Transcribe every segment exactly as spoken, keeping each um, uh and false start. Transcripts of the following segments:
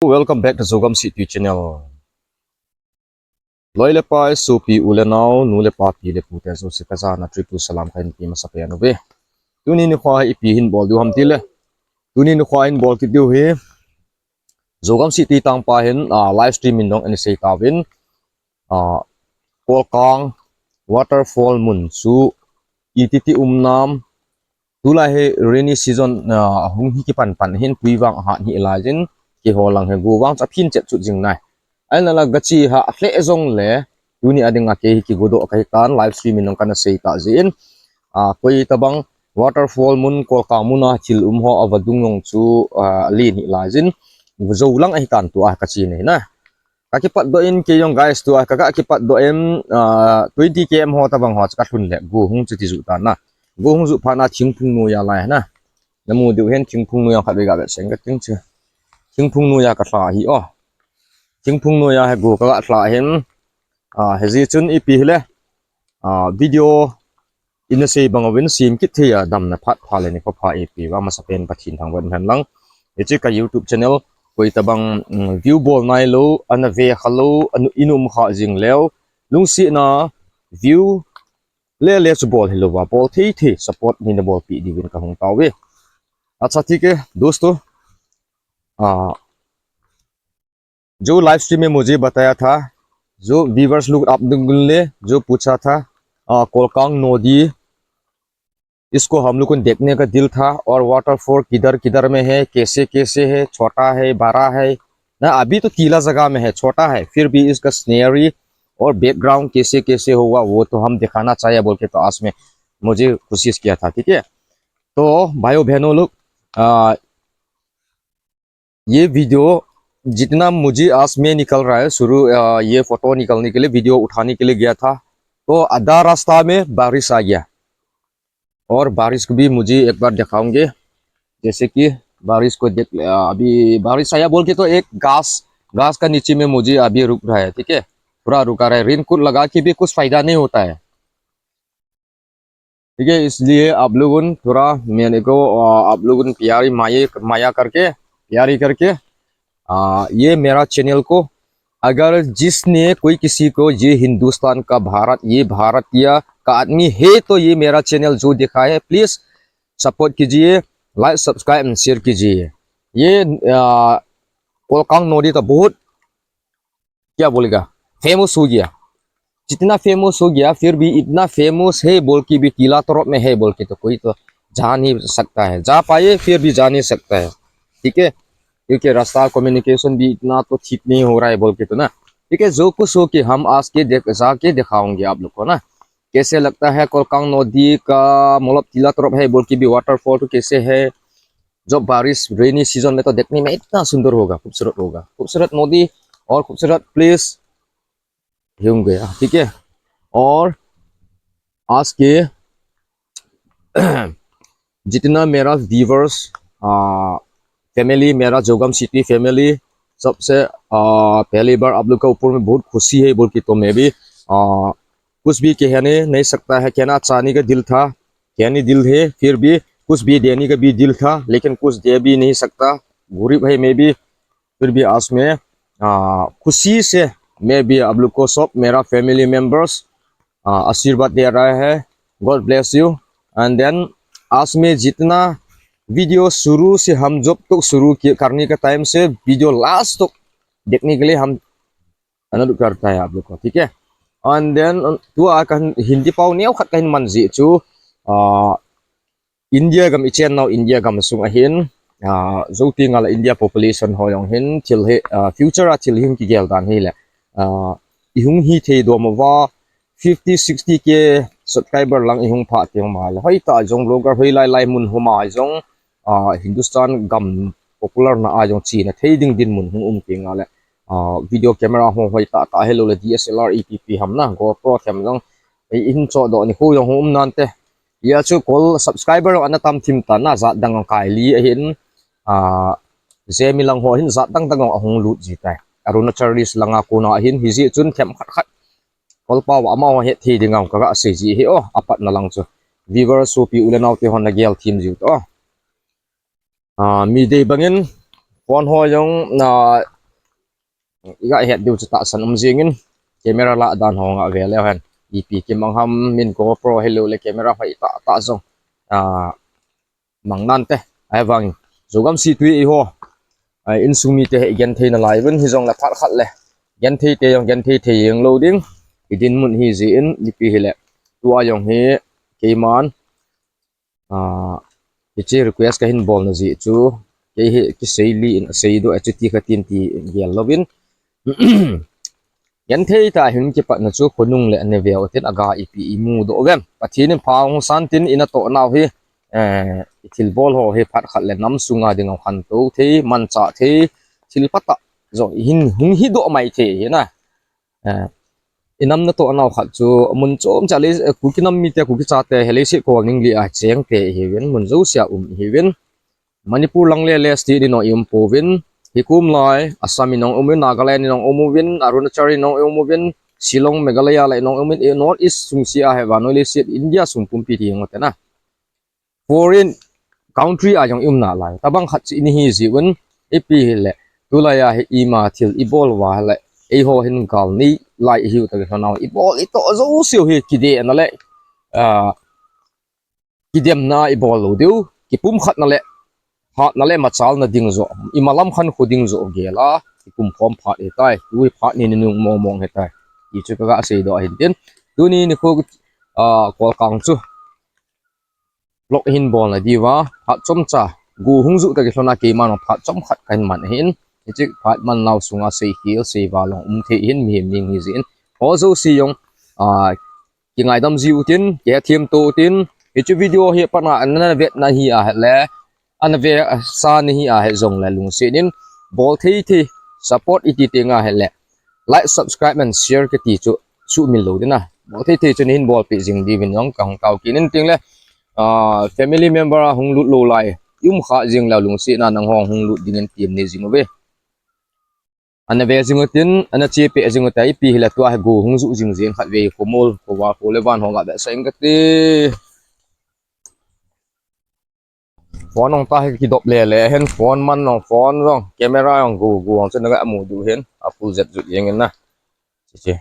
Welcome back to Zogam City channel. Loi le pai, sopi u le nao, nu le pa, pi le pu te jouse kajana triple salam kahin pe masa pen uve. Tuni nikho hi ipi hin bol diu ham tile, tuni nikho hin bol kit diu hi Zogam City tangpa hin, ah, live stream in jong ana sei tauvin, ah, Kolkang waterfall mun chu iti ti um nam, tulai hi rainy season, ah, hung hi kipan pan hin tui vang ahat hi lai jin, keiho lang hi go vang chu aphin chet chut jing nai. Ahinla gachi ha ahle jong le, tuni a dinga kei hi kigo doh kahi tan, live stream in jong kana sei ta jin, ah, koi tabang waterfall mun, Kolkang mun a thil um ho avadung jong chu, ah, alen hi lai jin, jou lang ahi tan tua kachi nei na. Ka kipat doh in kei jong guys tua, ka, ka kipat doh in, ah, twenty K M ho tabang ho chu ka lhun le, go hung chu ti ju tan na. Go hung ju phat na thingphung noiya lai na. Na mu diu hin thingphung noiya khat vei ga vet seng ka ting chu. Thingphung noiya ka lha hi o. Thingphung noiya hi go ka ga lha hin, ah, hijeh chun ipi hile, ah, video ina sei bang uvin sem kit thei a damna phat pha le nikho pha ipi va masa pen Pathen thangvah in hen lang. Hiche ka YouTube channel koi tabang, mm, view bol nai lou, ana ve kha lou, anu inum kha jing leu, lungsetna view le le chu bol hilou va, bol thei thei support neina bolpeh diuvin kahung tao ve. अच्छा ठीक है दोस्तों, आ, जो live stream में मुझे बताया था, जो व्यूअर्स लोग आप लोगों ने जो पूछा था, आ, कोलकांग नदी, इसको हम लोग को देखने का दिल था, और वाटरफॉल किधर किधर में है, कैसे कैसे है, छोटा है, बड़ा है ना। अभी तो टीला जगह में है, छोटा है, फिर भी इसका सीनरी और बैकग्राउंड कैसे कैसे होगा वो तो हम दिखाना चाहिए बोल के तो आज में मुझे कोशिश किया था। ठीक है, तो भाइयों बहनों लोग, आ, ये वीडियो जितना मुझे आज में निकल रहा है शुरू, आ, ये फोटो निकालने के लिए, वीडियो उठाने के लिए गया था, तो आधा रास्ता में बारिश आ गया। और बारिश को भी मुझे एक बार दिखाऊंगे, जैसे कि बारिश को देख, आ, अभी बारिश आया बोल के तो एक घास, घास का नीचे में मुझे अभी रुक रहा है। ठीक है, पूरा रुका रहा है, रेनकोट लगा के भी कुछ फायदा नहीं होता है। ठीक है, इसलिए आप लोगों थोड़ा मेरे को, आ, आप लोगों प्यारी माया, माया करके, प्यारी करके, आ, ये मेरा चैनल को, अगर जिसने कोई किसी को ये हिंदुस्तान का भारत, ये भारतीय का आदमी है तो ये मेरा चैनल जो देखा है, प्लीज सपोर्ट कीजिए, लाइक, सब्सक्राइब एंड शेयर कीजिए। ये, आ, कोलकांग नदी तो बहुत क्या बोलेगा, फेमस हो गया। जितना फेमस हो गया, फिर भी इतना फेमस है बोल के भी टीला तरफ में है बोल के तो कोई तो जा नहीं सकता है, जा पाए फिर भी जा नहीं सकता है। ठीक है, क्योंकि रास्ता कम्युनिकेशन भी इतना तो ठीक नहीं हो रहा है बोल के तो ना। ठीक है, जो कुछ हो कि हम आज के देख, जाके दिखाऊंगे आप लोग को ना, कैसे लगता है कोलकांग नदी का, मतलब टीला तरफ है बोल के भी वाटरफॉल तो कैसे है, जो बारिश रेनी सीजन में तो देखने में इतना सुंदर होगा, खूबसूरत होगा, खूबसूरत नदी और खूबसूरत प्लेस होंगे। ठीक है, और आज के जितना मेरा व्यूवर्स, आ, फैमिली, मेरा जोगम सिटी फैमिली, सबसे, आ, पहली बार आप लोग के ऊपर में बहुत खुशी है बोल के तो मैं भी, आ, कुछ भी कहने नहीं सकता है। कहना चाहने का दिल था, कहने दिल है, फिर भी कुछ भी देने का भी दिल था, लेकिन कुछ दे भी नहीं सकता, गरीब है मैं भी। फिर भी आज मैं, आ, खुशी से मैं भी आप लोग को सब मेरा फैमिली मेंबर्स, आ, आशीर्वाद दे रहा है। God bless you। And then आज में जितना वीडियो शुरू से हम जब तक शुरू किए, करने का टाइम से वीडियो लास्ट तक देखने के लिए हम अनुरोध करता है आप लोग को, ठीक है। And then tua ka Hindi pau neo khat kahin man ji chu, uh, India gam i chen nau India gam sung ahin, ah, zo ti ngal India population ho jong hin thil hi, ah, future a thil hin kigel dan hi le, ah, i hung hi thei dom uva fifty, sixty K subscriber lang i hung pha ti hung ma le. Hoi ta jong vlogger hoi lai lai mun huma jong, ah, Hindustan gam popular na a jong china thei ding din mun hung um ti ngal le. Ah, video camera ho hoi ta ta hello le D S L R A P P ham na GoPro them jong i hin cho do ni hu jong hung um nan te. Hia chu kol subscriber ana tam thim ta na, jat dang kai li ahin, ah, Zemi lang ho hin jat dang dang ahung lut ji tai. Arunachal Pradesh langa kona ahin hiji chun them khat khat. Kol pau ama ho het thi ding ang ka ga sei ji hi o, apat na lang chu. Viewer sopi u le nau te hon na gel thim ji to. Ah, mi dei bangin Phone ho jong na iga het diu chu tahsan um jingin, camera lah dan ho nga ve leu hen. Ipi kimang ham, min GoPro hilou le camera hoi tah tah jong, a, mang nante. Ahivangin Zogam Situi eiho, a, insung mite hi genthei nalai uvin, hijongle phat khat le genthei te jong genthei thei jeng lou ding. Idinmun hi jeh in, ipi hile, tua jong hi keiman, a, hiche request kahin bolna jeh chu, kei hi kisei li in asei doh, achuti kha tin ti gel louvin. Genthei tah a hin kipatna chu khonung le anaveu tin aga ipi imu doh uvem. Pathen in pha hung san tin inatoh nau hi, eh, ithilbol ho hi phat khat le nam sunga dinga khantou thei, manchah thei, thil phatah jong hin hung hi doh mai thei hi na. Eh, inam natoh nau khat chu mun chom cha le, eh, Kuki nam mite, Kuki chate hi leiset kol ning li a cheng te ihiuvin, mun jousea um ihiuvin. Manipur lang le le state in jong ium pouvin, hikum lai, Assam in jong umuvin, Nagaland in jong umuvin, Arunachal in jong umuvin, Shillong, Meghalaya le in jong umuvin, North East sung sea hi vannoi leiset India sung pumpi ti jong ate na. Foreign country a jong ium nalai. Tabang khat chu ini hi jiuvin, ipi hile, tulai a hi ima thil ibol uva le, eiho hin gal nei lai ihiu tah kilhon a ibol itoh jouseu hi kidehna le, a, kidemna ibol lou diu, kipumkhatna le, hatna le machalna ding joh, imalam khankho ding joh gel a, ipumkhom phat hitai, tu hi phat ni nunung mong mong hitai. Ti chu kaga seidoh ahin tin. Tuni nikho, a, kolkang chu vlog hin bolna diuva, phat chomcha, go hung ju tah kilhon a keiman phat chomkhat kahin man ahin. Hiche phat man nau sunga seikhel seival jong um thei ahin, mihem ding hi jeh in. Ho jouse jong, a, kingaidam jiu tin, kihethem to utin, hiche video hi apat na ana vetna hi ahile, ana vesa nahi ahi jongle lungset in, bol thei thei, support iti teng ahile, like, subscribe and share kiti chu sumil lou ding a. Bol thei thei chu nahin bolpeh jing diuvin jong kahung tao kit in tin le, a, family member a hung lut lou lai, ium kha jing leu lungset na nangho hung lut dingin temna nei jing uve. Ana ve jing utin, ana chepi jing utin, ipi hile tua hi go hung ju jing jing khatvei, khomol, khoval, kho le van ho ga vetsah inge kati. Phone jong tah hi kidop le le, hen phone man jong, phone jong, camera jong go, go jong chu naga mu diu hin, a full jet ju jeng in na. Che che.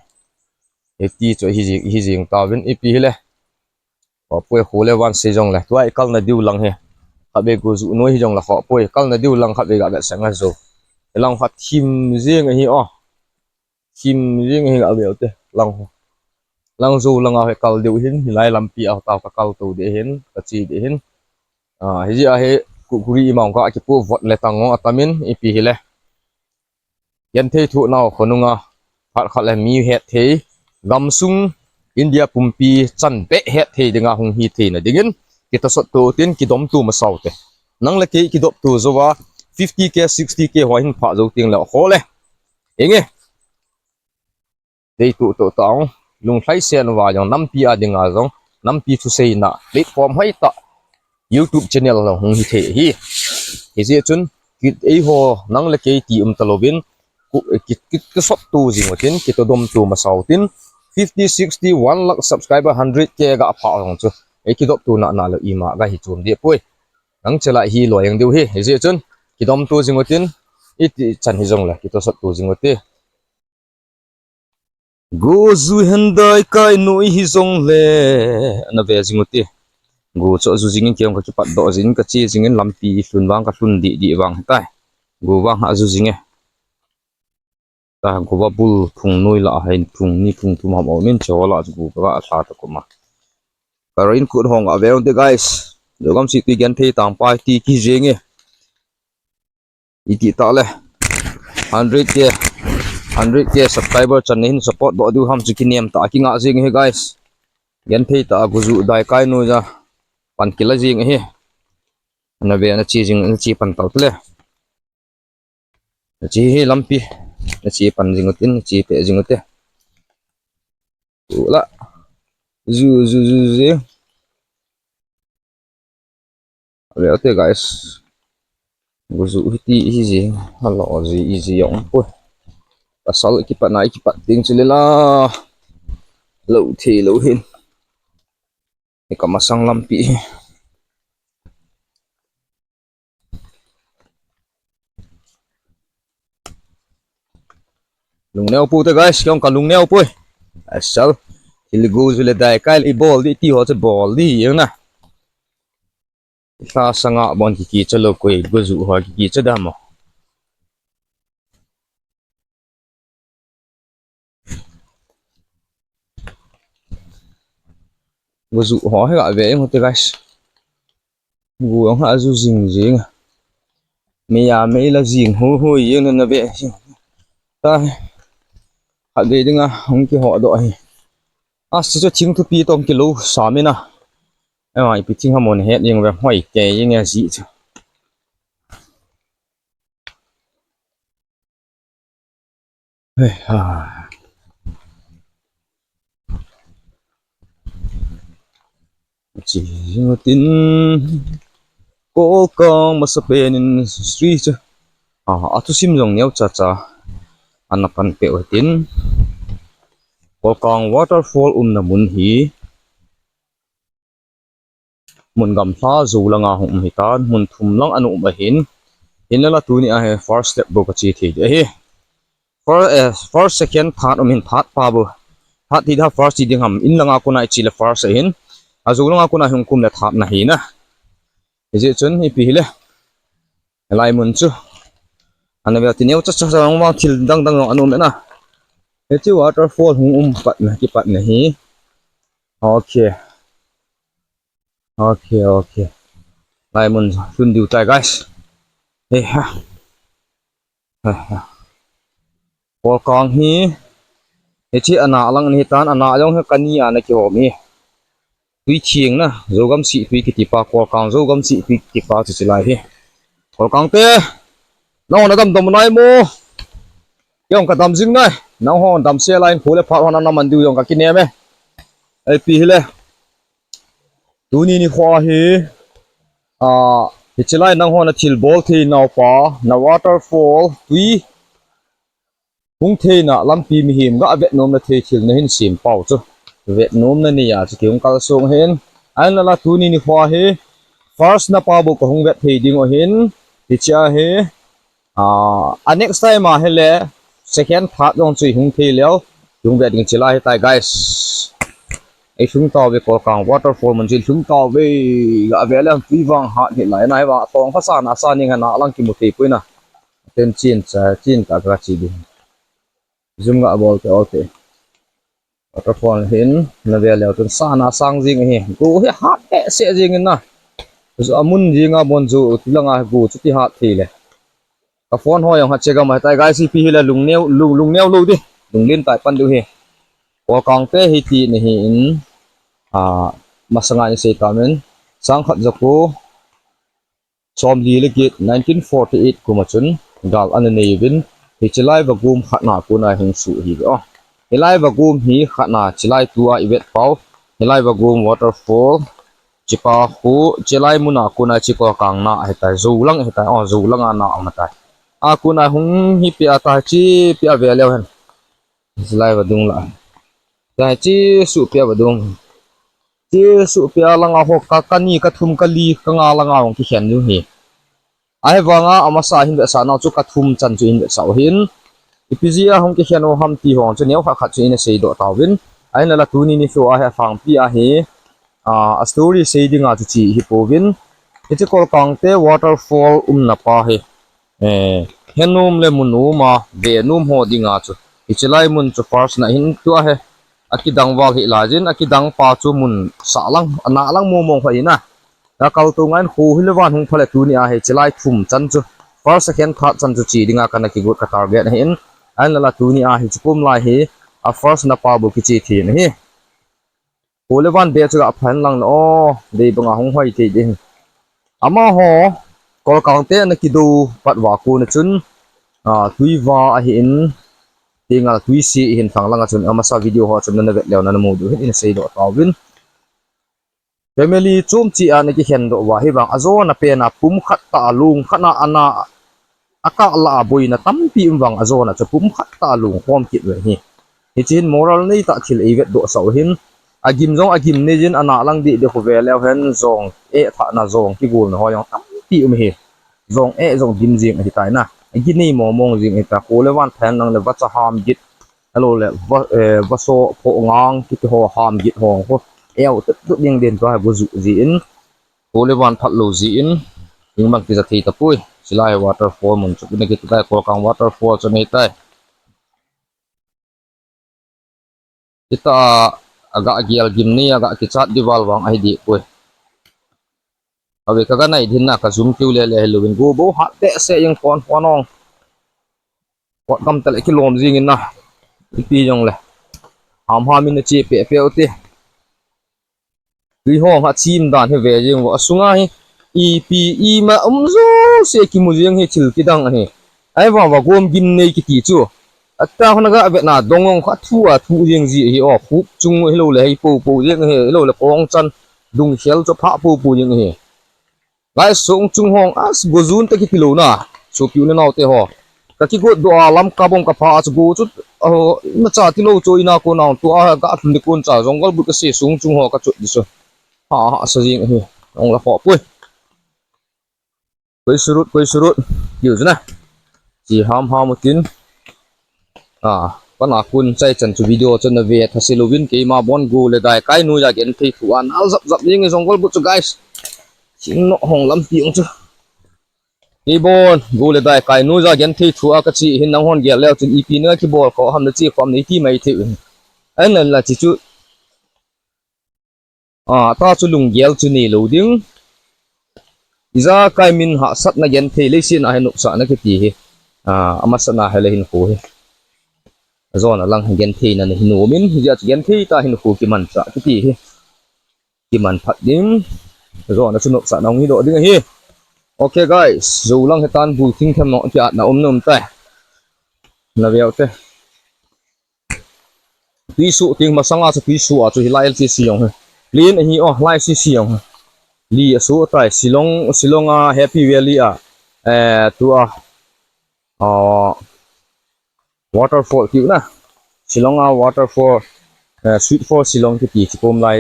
Hiti chu hi jing, hi jing tauvin, ipi hile. Khopoi, kho le van sei jongle, tua ikalna diu lang hi. Khatvei go ju noi hijongle khopoi, kalna diu lang khatvei ga vetsah inge jo. Hilang khat thim jing ahi o. Thim jing ahi ga ve ute. Lang ho. Lang jo langa hi kal diu hin, hilai lampi a tao kakal to ding hin, kache ding hin. A, hijeh a hi, Kukuri ima ka kipu vot le tang ho atamin, ipi hile. Genthei thoh nau khonunga, phat khat le mi hetthei, gamsung India pumpi chan beh hetthei dinga hung hitheina dingin, kitosot to utin, kidomto masa ute. Nang le kei kidopto jouva, fifty K, sixty K ho hin phah jou teng le, ho le. Inge. Dei tuh tuh tah, lunglhaisen uva jong nampi a dinga jong, nampi thuseina platform hoitah YouTube channel jong hung hithei ahi. Hijeh chun, kit eiho nang le kei ti um talouvin, ku-, ki, ki, kisotto jing utin, kitodomto masa utin, fifty, sixty, one lakh subscriber, hundred K ga phah jong chu, ei kidopto nana lou ima ga hi chom deh poi. Nang chela hi loi jeng diu ahi, hijeh chun, kidomto jing utin, iti chan hijongle, kitosotto jing ute. Go ju hen daikai noi hijongle, ana ve jing ute. Go chu aju jingin kei jong kakipatdoh jingin kache jingin lampi lhun vang kalhun dih dih vang hitai. Go vang aju jinge. Ta go va bul phung noi lah a hin phung ni phung thum ham umin che ho lah chu go ka lha ta koma. Ka raincoat ho nga ve ute guys. Zogam Situi genthei tangpa ti kiji jenge. Iti tah le. Hundred K, hundred K subscriber chan nahin support doh diu ham chu kinem tah a kinga jing ahi guys. Genthei tah a go ju daikai noi ja pan kila jing ahi. Ana ve, ana che jing, ana che pan tau te le. Ana che hi lampi. Ana che pan jing utin, ana che pe jing ute. Ula. Ju, ju, ju, ju. Ve ute guys. Go ju hiti hiji. Halo ji iji jong poi. Pasal kipat na kipat ding chu le la. Lou thei lou hin. Hi ka masang lampi hi. Lungneo pou te guys, kei jong kalungneo poi. Asal. Thil go ju le dai kai le ibol di ti ho chu bol di jeng na. Lha sanga bon kikicha lou koi go ju ho kikicha da mo. Go ju ho hi ga ve jeng u te guys. Go jong ha ju jing jing. Mei a mei la jing hu hu jeng na ve. Ta. Khat ve dinga hung kiho doh hi. A si chu thing thupi tong kilou sam in a. Ema ipi thing ham mon het jeng ve hoi ke jeng a ji chu. Hei ha. Chi jing tin Kolkang masapen in history chu. A, athusim jong neo cha cha. Ana pan pe u tin. Kolkang waterfall umna mun hi. Mun gamla jou langa hung um hitan, mun thum lang ana um ahin. Hinla tuni a hi first step bou kache thei ding ahi. First, eh, first, second, third um hin third pa bou. Third ti da first ti ding ham, in langa kona iche le first ahin. Ajou langa kona hung kum le third na hi na. Hijeh chun ipi hile. Hilai mun chu. Ana ve ti neo cha cha jong vang thil dang dang jong ana um e na. Hiche waterfall hung um pat na, kipat na hi. Okay. Okay, okay. Lai mun lhun diu tai, guys. Hei ha. Hei ha. Kolkang hi. Hiche ana lang ni tan ana jong hi kani ana kihom e. Tui thing na, Zogam si tui kiti pa, Kolkang Zogam si tui kiti pa chu chilai hi. Kolkang te. Nangho na dam dam nai mo. Kei jong kadam jing nai. Nangho dam se lai in khu le phat hon ana man diu jong kakinem e. Ipi hile. Tuni nikho hi, a, hiche lai nangho na thil bol thei nau pa, na waterfall, tui, hung theina lampi mihem ga vet nom na thei thil na hin sem pau chu. Vet nom na nei a chu kei hung kalsong hin. Ahinla tuni nikho hi, first na pa bou kahung vet thei ding u ahin, hiche a hi, A, a next time a hile, second part jong chu ihung thei leu, ihung ve ding chilai hitai, guys. Ilhung tauve Kolkang waterfall mun chu ilhung tauve, ga ve leu tui vang hat hilai na hi va, tong pha sa na sa ning na lang kimu thei poi na. Ten chin cha, chin ta ka chi ding. Zoom ga bol te, ol te. Waterfall hin, na ve leu chun sana sang jing hi. Go hi hat behseh jing in na. Chu amun jing a bon chu, tilanga go chu ti hat thei le. Ka phone ho jong ha che gam a tai guys, ipi hile lungneo, lung, lungneo lou di. Lunglen tai pan diu hi. Kolkang te hi ti ni hi in, a, masanga ni sei ta men. Sang khat ja ko. Somli le get, nineteen forty-eight kum a chun gal ana nei uvin, hiche lai vagum khatna kona hung suh hi ve. Oh, hilai vagum hi khatna chilai tua i vet pau, hilai vagum waterfall, chipa khu, chilai muna kona chi Kolkang na hitai, Zoulang hitai, oh, Zoulang a na ang tai. A kona hung hi pia ta chi pia ve leu hen. Chilai vadung la. Ta chi suh pia vadung. Chi suh pia langa ho ka, ka ni, ka thum, ka li, ka nga langa hung kikhen u hi. Ahivanga amasa hin vetsah nau chu ka thum chan chu hin vetsah u hin. Ipi jeh a hung kikhen u ham ti ho chu neo khat khat chu hin seidoh tauvin. Ahinla tuni nikho a hi aphangpi a hi, a, a story sei dinga chu chi hi pouvin. Hiche Kolkang te waterfall umna pa hi. Eh, henom le munom a, venom ho dinga chu. Hiche lai mun chu first na hin tua hi. Akidang val hi lajin, akidang pa chu mun sahlang, ana lang mong mong ho hi na. Akal tou ngai in khu hile van hung pha le tuni a hiche lai thum chan chu. First, second, third chan chu chi dinga kana kigot ka target ahin. Ahinla tuni a hiche kum lai hi, a first na pa bou kichi thei na hi. Khu le van be chu ga phan lang na o, dei banga hung hoi thei ding. Amaho, Kolkang te ana kidou pat va kona chun, a, tui va ahin, tingal tui si hin thang langa chun, amasa video ho chun nana vet leu nana mu diu hin in seidoh tauvin. Family chom chi ana kikhen doh va hi vang, ajona pen a pum khat ta a lung khat na ana, akah la a boina tampi um vang ajona chu pum khat ta a lung khom kit ve hi. Hiche hin moral nei tah thil ei vet doh sah u hin. Agim jong agim nei jin ana lang dih dih khu ve leu hen jong eh thah na jong kigol na ho jong tampi um hi. Jong eh jong dim jing ahi tai na. Ginei mong mong jing hita, kho le van than nang le vacha ham git. Ahilou le, va, eh, vaso pho ngang kiti ho ham git ho ho. Eu tut tut ding den tua hi go ju ji in. Kho le van phat lou ji in. Ing bang kija thei tapoi. Chilai waterfall mun chu na kiti tai, Kolkang waterfall chu nei tai. Kita aga gel gim ni aga kichat di val vang ahi di poi. Ave ka ga nai din na ka zum tiu le le hello in go bo hat te se yang kon kon ong. Kot kam ta le kilom jing in na. Ipi jong le. Ham ham in na chi pe pe u ti. Tui hong ha chim dan hi ve jing vo asunga hi. Ipi ima um jo se kimu jing hi thil kidang ahi. Ai va va gom gim nei kiti chu. Ata hona ga ve na dong ong kha thu a thu jing ji hi o khup chung hi lo le hei po po jing hi lo le kong chan dung hial cho pha po po jing hi. Lai sung chung hong as go jun ta kiti lo na. Sopi u le nau te ho. Ka kigot do a lam ka bom ka pha chu go chu. Aho, na cha ti lo chu ina ko nau tu a ga thun de kun cha jong gol bu ka se sung chung ho ka chu di so. Ha ha sa jing hi. Ong la ho pui. Koi surut, koi surut. Kiu chu na. Chi ham ham u tin. A, pana kun chai chan chu video chu na ve tha si lovin keima bon go le dai kai nu ja gen thei thu an al zap zap jing jong gol bu chu guys. Sing no hong lam ti ong chu. Kei bon go le dai kai nu ja gen thei thu a ka chi hin nang hon gel leu chun ipi na ki bol ko ham na chi khom nei ti mai thei. An nan la chi chu. A, ta chu lunggel chu nei lo ding. Ijakai min hahsatna genthei leiset a hi nopsahna kiti hi. A, amasana hi le hinkho hi. Jona lang gentheina na hi nom in, hijeh a chu genthei ta hinkho kimanchah kiti hi. Kiman phat ding. Jona chu nopsahna hung hi doh ding ahi. Okay guys, jou lang hitan bul thing them nong kiatna um nom tai. Na veu te. Tui suh ting masanga chu tui suh a chu hilai L C C jong hi. Plain ahi o, lai C C jong hi. Li a suh tai, Shillong, Shillong a Happy Valley a, eh, tua, ah, waterfall tiu na. Shillong a waterfall, eh, Sweet for Shillong kiti chu kom lai.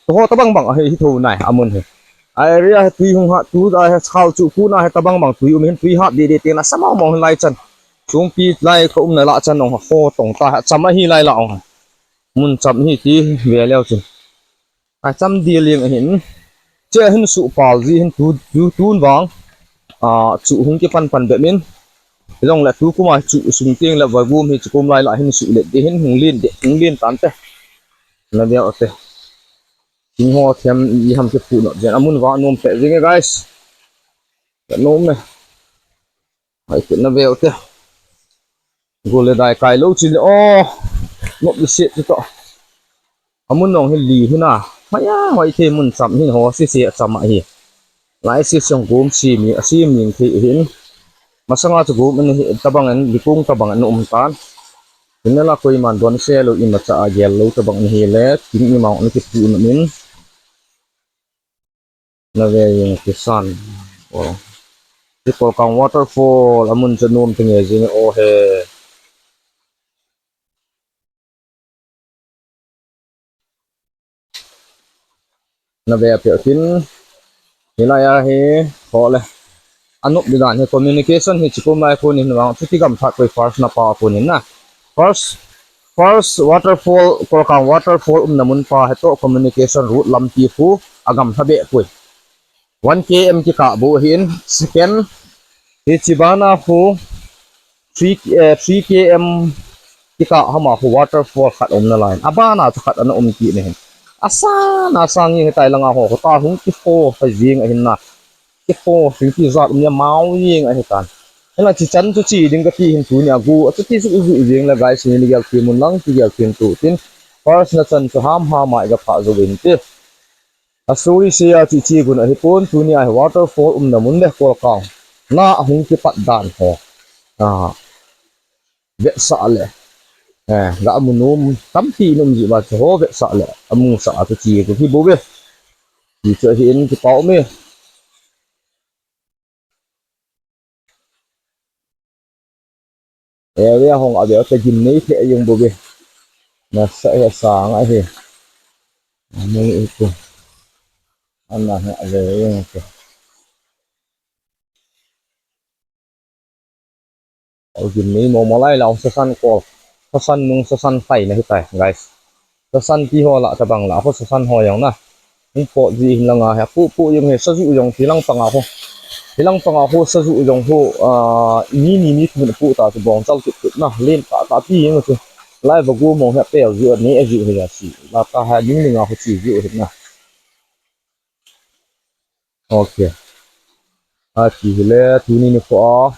Tuho tabang bang ahi, hi tho nai, amun hi. A area hi tui hung hat, tu da hi khal chu ku na hi tabang bang tui um hin tui hat de de te na sama mong hin lai chan. Chungpi lai ka umna lah chan ong ho tong ta ha cham ahi lai la ong. Mun cham hi ti ve leu chu. A cham di ling ahin. Che hin su pal ji hin tu, tu tun vang. A chu hung ki pan pan be min. Jong le tu kuma chu sung ting le va gum hi chu kum lai la hin su le de hin hung lin de, hung lin tan te. Na dia o te. King ho thiam i ham ki pu no jen amun va nom pe jing e guys. Ka nom me. Hai te na veu te. Go le dai kai lo chi le o. Nop i se ti to. Amun nong hi li hi na. Maya hoi the mun cham hin ho si se cham a hi. Lai si song gum si mi a si mi thi hin. Masanga chu gum ni tabang an likung tabang an um tan. Hinala koiman don se lo imacha a gel lo tabang ni hi le. King i mau ni ki pu na min. Na ve jing kisan. O. Ti Kolkang waterfall, amun chu nom te nge jing o he. Na ve a pe tin. Hilai a hi, ho le. Anop di dan hi communication hi chikum lai kun in vang, chuti gam that koi first na pa kun in na. First, first waterfall, Kolkang waterfall umna mun pa hi to communication route lampi khu agam tha be pui. One K M kikah bu hin, second, hi chibana khu, three, eh, three K M kikah hama khu waterfall khat umna lai. Abana chu khat ana um ki ne hin. Asan, asang hi tai langa ho, ta hung ki fo, fa jing ahin na. Ki fo, sing ki zat um ya mau jing ahi tan. Hela chi chan chu chi ding ka ti hin tu ni agu, a chu ti su zu jing la guys ni gel ki mun lang, ki gel kin tu tin. First na chan chu ham ham ai ga pha zo in ti. A story se a chi chi gun ahi pon tu ni ai waterfall umna mun le Kolkang. Na ahung ki pat dan ho. Ah. Vetsah le. Eh, ga amu nom tampi nom ji ba chu ho vetsah le. Amu sa a chu chi gu hi bo ve. Ti chu hi in ki pau me. Area hong a ve ta gim nei the jeng bo ve. Na sa ya sang a hi. Nei e ko. Ana ha ve jeng ko. Kol gim nei mo mo lai la, sasan kol. Sasan nung sasan khai na hitai, guys. Sasan ti ho la tabang la, ho sasan ho jong na. Hung pot ji hin langa he, pu pu jong he, saju jong ti lang panga ho. Ti lang panga ho, saju jong ho, ah, ni ni ni thum pu ta chu bong chal tut tut na, len ta ta ti jong chu. Lai va gu mong he, pel ju ne ju he ya si. La ta ha ling ling a ho chi ju he na. Ok. Achi hile, tuni nikho a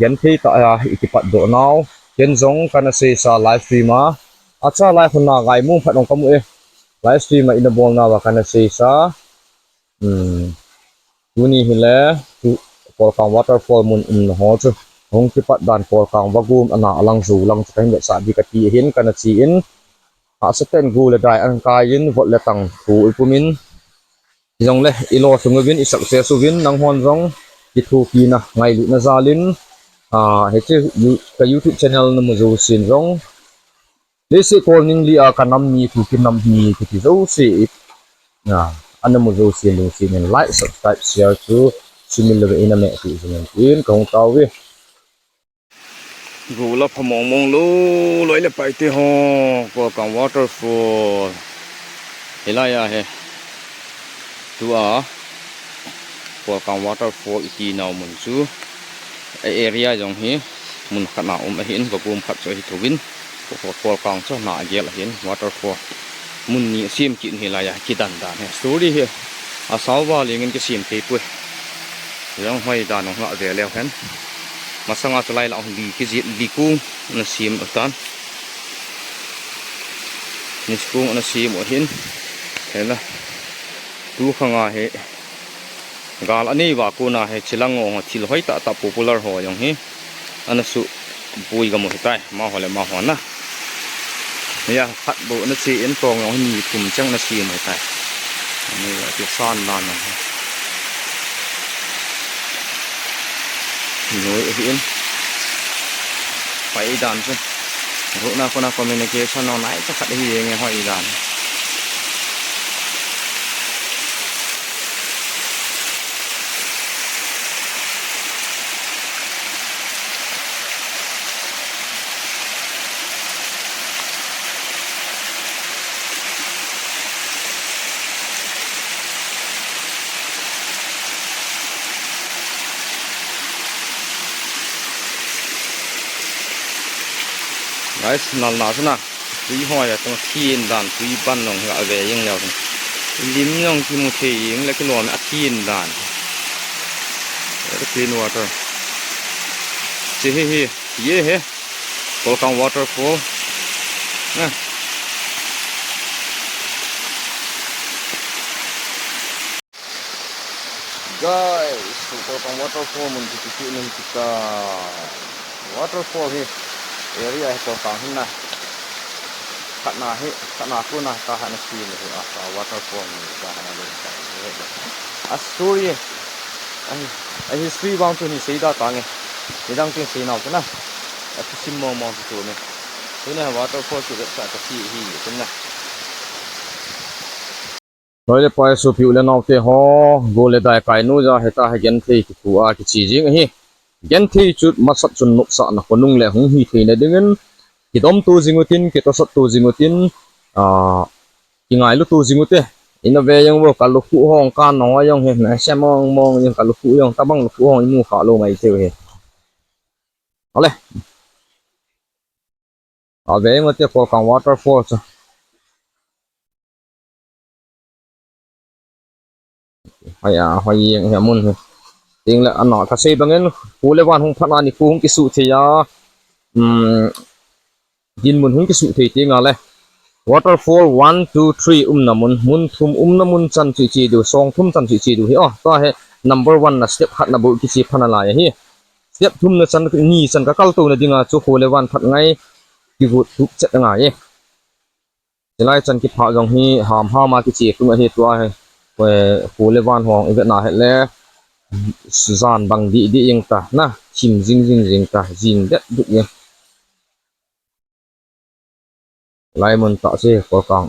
genthei tah a i kipat doh nau. Ken jong kana seisa live stream a. Acha lai khun na ngai mong phat ong kamu e. Live stream a ina bol nauva kana seisa. Hmm. Tuni hile, tu, Kolkang waterfall mun umna ho chu. Hung kipat dan Kolkang vagum ana alang ju lang chu kahin vetsah di kati hin kana chi in. Hahsa ten gu le dai an kai in vot le tang thu i pum in. Hijongle, i lo sung uvin, i success uvin, nanghon jong, kithopina, ngailutna jal in, ah, hiche, you-, ka YouTube channel namu jousen jong, leiset kol ning li a ka nam mi, Kuki nam mi, kiti jouse, ah, anamu jousen, lungset in like, subscribe, share chu, sumil louva ina meh pi jing in tin, kahung tao uve. Gu la pha mong mong lou, loi le pai te ho, Kolkang waterfall. Hilai a he. Tua, Kolkang waterfall i ti nau mun chu. A area jong hi, mun khat na um ahin, vagum khat chu ahi thouvin. Kolkang chu na gel ahin, waterfall. Mun ni sem kit hilai a, kidan dan he. Story he. Asao va lengin kisem thei poi. Jong hoi dan ong la ve leu hen. Masanga chu lai la ong li kijih, li kung ana sem u tan. Ni kung ana sem u hin. Hela. Tu khanga he. Gal anei va kona he chilang ong thil hoi tah tah popular ho jong hi. Ana su pui gam u hitai. Amaho le amaho na. Hiya, phat bou na che in tong jong ni thum chang na sem u hitai. Ni la ti san dan jong hi. Noi ahi in. Pai dan chu. Ru na kona communication no nai cha khat hi nge hoi dan. Guys, nal na sana. Tui hoi a tung thin dan, tui ban long ga ve jing leu. Lim jong kimu thei jing le kilom a thin dan. Very clean water. Che hi hi, ye he. Kolkang waterfall. Na. Guys, Kolkang waterfall mun kiti chu nin kita. Waterfall hi area hi Kolkang hin na. Khatna hi, khatna kona ka hana si ni hi a, ka waterfall ni ka hana le ka hi. A story, a hi, a history bang chu ni sei da ta nge. Ni dang tin sei nau chu na. A chu sim mo mo chu ni. Chu na waterfall chu sa ka si hi chu na. Loi le pai sopi u le nao te ho, gu le dai kai nu ja heta hi genthei kitu a kichi jing ahi. Genthei chu masat chun nopsahna khonung le hung hi theina dingin, kidomto jing utin, kitosatto jing utin, ah, kingailuto jing ute. Ina ve jong vo ka lukhuh hong ka nong a jong hi, na se mong mong jong ka lukhuh jong, tabang lukhuh hong imu kha lou mai thei u hi. Ale. A ve jong ute Kolkang waterfall chu. Hoi a, hoi jeng hi amun hi. Ting le ana ka sei bangin, khu le van hung phat a nikho hung kisuh thei a. Um, dinmun hung kisuh thei ting a le. Waterfall one, two, three umna mun, mun thum umna mun chan chu i che diu, song thum chan chu i che diu hi. Oh, tua hi number one na step khat na bou kiche phat nalai ahi. Step thum na chan, ni chan ka kalto na dinga chu khu le van phat ngai, kigut tup chet ngai e. Chulai chan kiphah jong hi ham ham a kiche tung ahi tua hi. Khu le van hong i vet na het le. Jan bang dih dih jeng ta na. Thim jing jing jeng ta. Jing det dih jeng. Lai mun tah chu Kolkang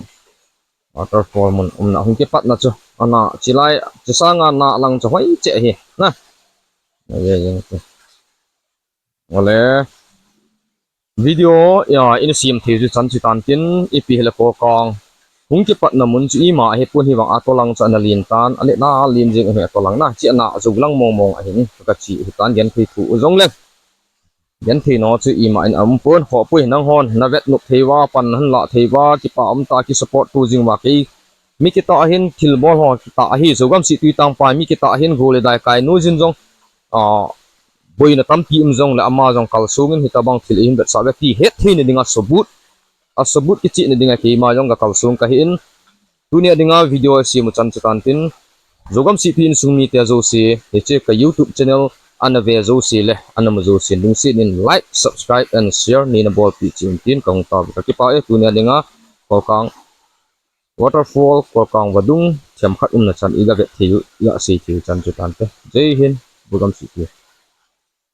waterfall mun umna hung kipat na chu. Ana chulai, chusanga na lang chu hoi che hi. Na. Ye, ye, ye. Ole. Video, ya, in sim thei chu chan chu tan tin, ipi hile Kolkang hung kipatna mun chu ima ahi pon, hivang a tolang chu ana len tan, a nena len jing ahi a tolang na, chi ana jou lang mong mong ahin, ka chi hi tan gen thei thu u jong le. Gen thei no chu ima in um pon, khoh pui nang hon, na vet nup thei va, pan han la thei va, kipa um ta ki support tu jing va kei. Mi kita hin thil bol ho kita ahi, Zogam si tui tang pa, mi kita hin go le dai kai nu jin jong, a, boina tampi um jong le ama jong kalsung in hitabang thil ihin vetsah ve ti het theina dinga sobut, a sobut kichihna dinga keima jong ka kalsung ka hi in, tunia dinga video a simu chan chu tan tin, Zogam si tui insung mite jouse, hiche ka YouTube channel ana ve jouse le ana mu jouse lungset in like, subscribe and share neina bolpi cheh un tin ka hung tao ka kipa e. Tunia dinga Kolkang waterfall, Kolkang vadung themkhat umna chan iga vet thei u, iga sei thei u chan chu tan te. Jai Hind, Zogam si tui.